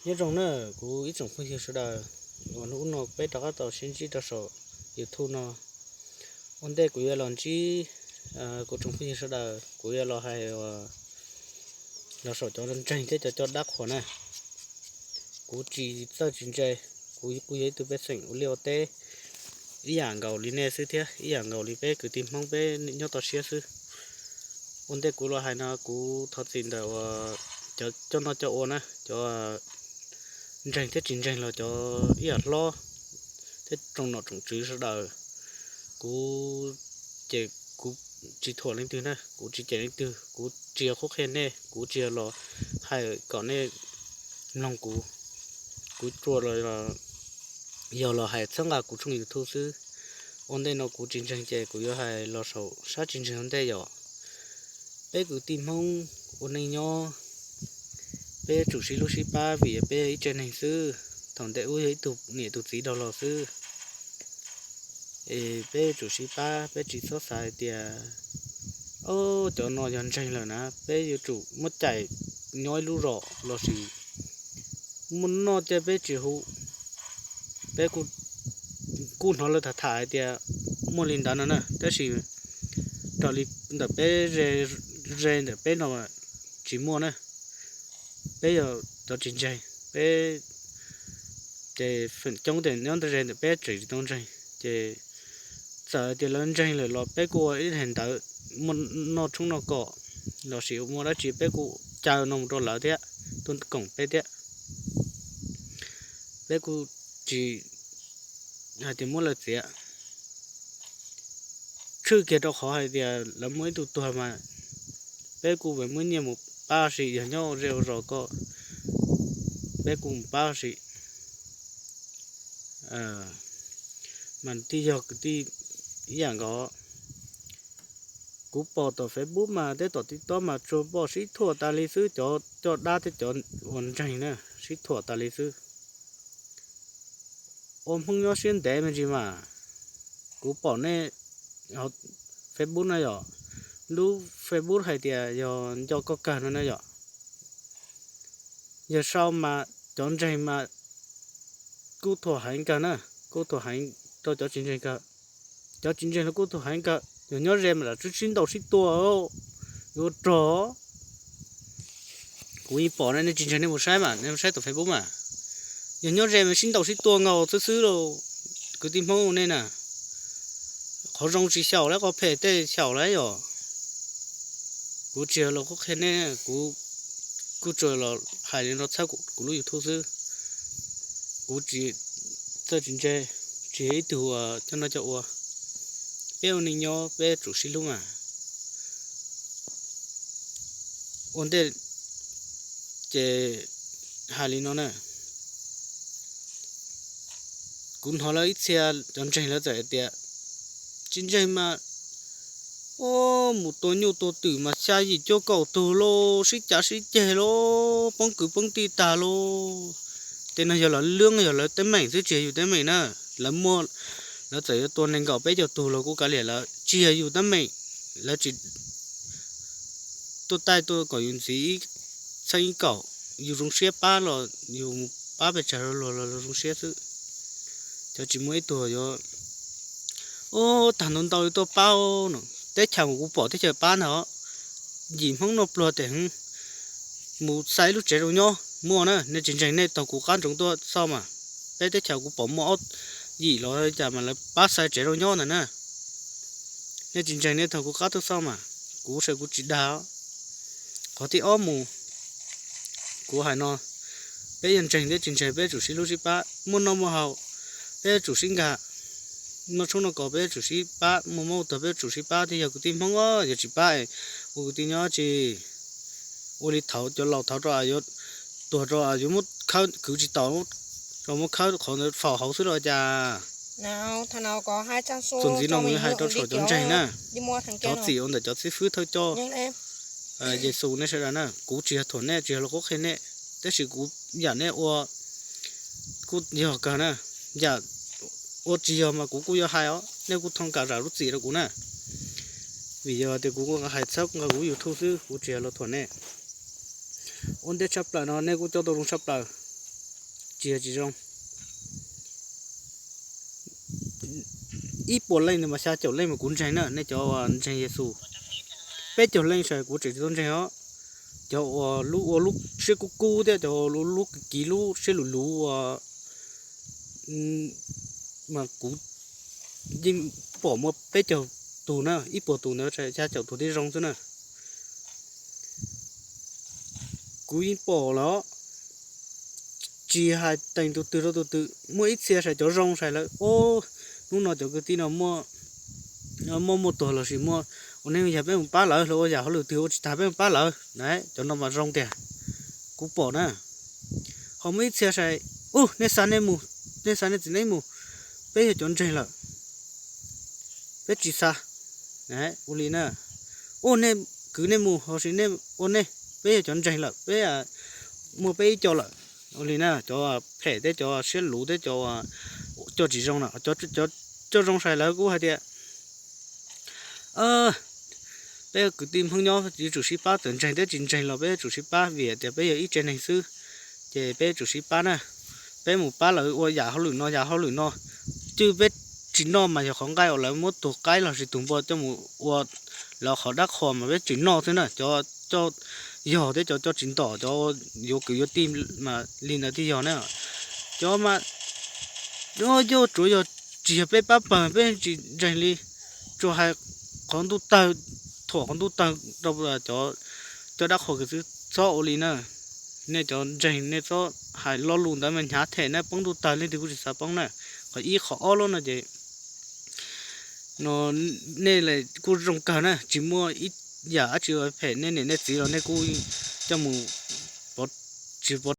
Nyob zoo na, kuv ib tsoom phooj ywg sawv daws uas hnub no peb rov qab tau sib ntsib rau saum YouTube no. Ua ntej kuv yuav los ntsib kuv tsoom phooj ywg sawv daws, kuv yuav los hais los saum cov ntseeg thiab cov coj dab qhuas na. Kuv tsis txawj tsis ntse, kuv kuj yog ib tug pej xeem ua liaj ua teb ib yam nkaus li nej xwb thiab ib yam nkaus li peb kwv tij Hmoob peb nyob toj siab xwb. Ua ntej kuv los hais no kuv thov txim ntawm uas cov coj noj coj ua na, cov ntseeg thiab tsis ntseeg los cov ib yam hlob thiab tsoom nom tsoom tswv sawv daws. Kuv ces kuv tsis thuam leej twg na, kuv tsis cem leej twg, kuv tsis yog qhuab qhia nej, kuv tsis yog los hais kom nej mloog kuv. Kuv tsuas los yog los hais txhawb nqa kuv tshooj YouTube xwb. Ua ntej no kuv tsis ntseeg ces kuv yuav hais los saum sab tsis ntseeg ua ntej yom. Peb kwv tij Hmoob ua neej nyob, peb yuav tsum sib hlub sib pab vim peb yog ib tsev neeg xwb. Thaum ntej ub yog ib tug niam tug txiv dhau los xwb. Es peb yuav tsum sib pab, peb tsis txhob xav hais tias, o, cov no yog ntseeg lawm na peb yuav tsum muab cais nyob ib lub zos lossis muaj noj ces peb tsis hu. Peb kuj hnov lawv tham tham hais tias muaj li ntawd no na, tab sis raws li ntawm peb ze ntawm peb no tsis muaj na. Peb yog cov tsis ntseeg, peb ces feem coob tias nyob ze ntawm peb tseem tsis tau ntseeg, ces txawm tias lawv ntseeg lawm los peb kuj ua ib daim ntawv muaj noj tshoob noj kom lossis muaj dab tsi peb kuj caw no mus rau lawv thiab, tuaj koom peb thiab. Peb kuj tsis hais tias muab lawv txiav tshwj kiag rau qhov hais tias lawv muaj ib tug tuag mas peb kuj muab nyiaj mus pab sim, yog nyob ua zej ua zos ko peb kuj mus pab sim. Mas tij yog kwv tij ib yam nkaus. Kuv pom tom Facebook mas thiab tom TikTok mas tsuas pom sib thuam tas li xwb, cov coj dab thiab cov uas ntseeg na sib thuam tas li xwb. Ua Hmoob nyob siab ntev me ntsis mas. Kuv pom nej hauv Facebook no yom, lub Facebook hais tias yog nco koj kawg no na yom. Yog sau mas cov ntseeg mas kuj thuam heev kawg na, kuj thuam heev rau cov tsis ntseeg kawg. Cov tsis ntseeg los kuj thuam heev kawg, yog nyob ze mas lam sib ntaus sib tua, yuav rog. Kuv yeej pom na, nej tsis ntseeg nej mus saib mas, nej mus saib tom Facebook mas. Yog nyob ze mas sib ntaus sib tua nkaus xwb xwb lauj. Kwv tij Hmoob nej na, qhov zoo tsis xyaum lawm, qhov phem tej xyaum lawm yom. Kuv tsis yog los qhuab qhia nej, kuv kuj tsuas los hais li no txhawb kuv lub YouTube xwb. Kuv tsis txawj tsis ntse, tsis yog ib tug uas coj noj coj ua. Peb ua neej nyob peb tsum sib hlub mas. Ua ntej ces hais li no na, kuv hnov lawv ib txhia cov ntseeg lawv txawm tias, tsis ntseeg mas, o, mus tua nyuj tua twm mas xya yim cuaj kaum tug lauj, sib cav sib ceg lauj, poob kwv poob tij tag lauj. Tej no yog lawv lwb, yog lawv teeb meem xwb, tsis yog yus teeb meem na. Lawv muaj, lawv txawm yuav tua nees nkaum peb caug tug los kuj kav liam lawv, tsis yog yus teeb meem. Lawv tsis tuaj taij tuaj kom yus ntxiv ib txheeb ib kaum, yus zoo siab pab los yus mus pab pes tsawg luag los zoo siab xwb. Cov tsis muaj ib tug yuav, o, tag ntau ntau yuav tuaj pab no. Teb chaws uas kuv pom teb chaws pab ntag, yim Hmoob noj pluag tes heev, mus xa ib lub tsev zoo nyob muaj na. Nej tsis ntseeg nej taug kuv qab ntsoov tuaj xauj mas. Peb teb chaws kuv pom muaj ob yim los cas mas lawv pab xa tsev zoo nyob ntag na. Nej tsis ntseeg nej taug kuv qab tuaj xauj mas, kuv saib kuv tsis dag. Qhov thib ob mus, kuv hais no, peb yog ntseeg thiab tsis ntseeg peb tsum sib hlub sib pab, muaj noj muaj haus peb tsum sib nkag, noj tshoob noj kos peb tsum sib pab, muaj mob tuag peb tsum sib pab thiab. Yog kwv tij Hmoob yog tsis pab, ua kwv tij nyob tsis, ua li thaud cov laus thaud rau yuav tuag rau yuav muab khawb kwv tsis tau, rau muab khawb qhov ntawd faus hauv xwb los cas. Txuas ntxiv no mus yuav hais rau saum cov ntseeg na, cov txim ua ntawm cov xib fwb thawj coj Yexus nej sawv daws na, kuv tsis yog thuam nej, tsis yog los qhuab qhia nej, tab sis kuv yam nej ua kuj yog kawg na, yam ua tsis yog mas kuv kuj yuav hais os, nej kuj thov kam zam lub txim rau kuv na. Vim yog tias kuv hais txhawb nqa kuv YouTube xwb, kuv tsis yog los thuam nej. Ua ntej tshaj plaws no nej kuj coj tau zoo tshaj plaws. tsis yog tsis zoo. Ib puas leej ntawd mas xya caum leej mas kuv ntseeg na, nej cov ntseeg Yexus. Peb caug leej saib kuv tseem tsis tau ntseeg os. Cov uas lub ua lub siab kub kub thiab cov lub kiv lub siab luv luv uas mas kuv yeej pom muaj peb caug tus na, ib puas tus ntawd xya caum tus thiaj zoo xwb na. Kuv yeej pom los tsis hais teem tus twg rau tus twg, muaj ib txhia saib cov zoo saib lawm, o, hnub no cov kwv tij no muaj muaj tuag los sis muaj ua neej yag peb mus pab lawv los ua yam hauj lwm twg ua tsis tag peb mus pab lawv na, cov no mas zoo tiag. Kuv pom na. Ho muaj ib txhia saib, u, nej xa nej mus, nej xa nej txiv neej mus, peb yog cov ntseeg lawm, peb tsis xa. Ua li na, u, nej kwv nej mus los sis nej ua nej, peb yog cov ntseeg lawm, peb muaj peb ib co lawm. Ua li na, cov phem thiab cov siab luv thiab cov coj tsis zoo na, cov coj zoo saib lawv kuj hais tias peb kwv tij Hmoob nyob yuav tsum sib pab, txawm ntseeg thiab tsis ntseeg los peb yuav tsum sib pab vim tias peb yog ib tsev neeg xwb, ces peb yuav tsum sib pab na. Peb mus pab lawv ua yam hauj lwm no yam hauj lwm no, twb peb tsis noj mas yog qhov nqaij uas lawv muab tus qaib los sis tus npua coj mus ua lawv qhov dab qhuas mas peb tsis noj xwb na. Cov coj yog thiab cov coj tsis ntom, cov yuav kwv yuav tij mas li ntawd thiaj yog na. Cov mas yog tsuav yog tsis yog peb pab pawg peb tsis ntseeg li, tsuas hais qhov ntuj tawg, thuam qhov ntuj tawg rau cov coj dab qhuas kiag xwb, txhob ua li na. Nej cov ntseeg nej txhob hais lo lus ntawd mas hnyav them na, poob ntuj tawg leej twg kuj tsis xav poob na. Qhov ib qhov ob lub no ces no nej kuj zoo kawg na, tsis muaj ib yam dab tsi phem, nej niam nej txiv los nej kuj coj mus pov, tsis pov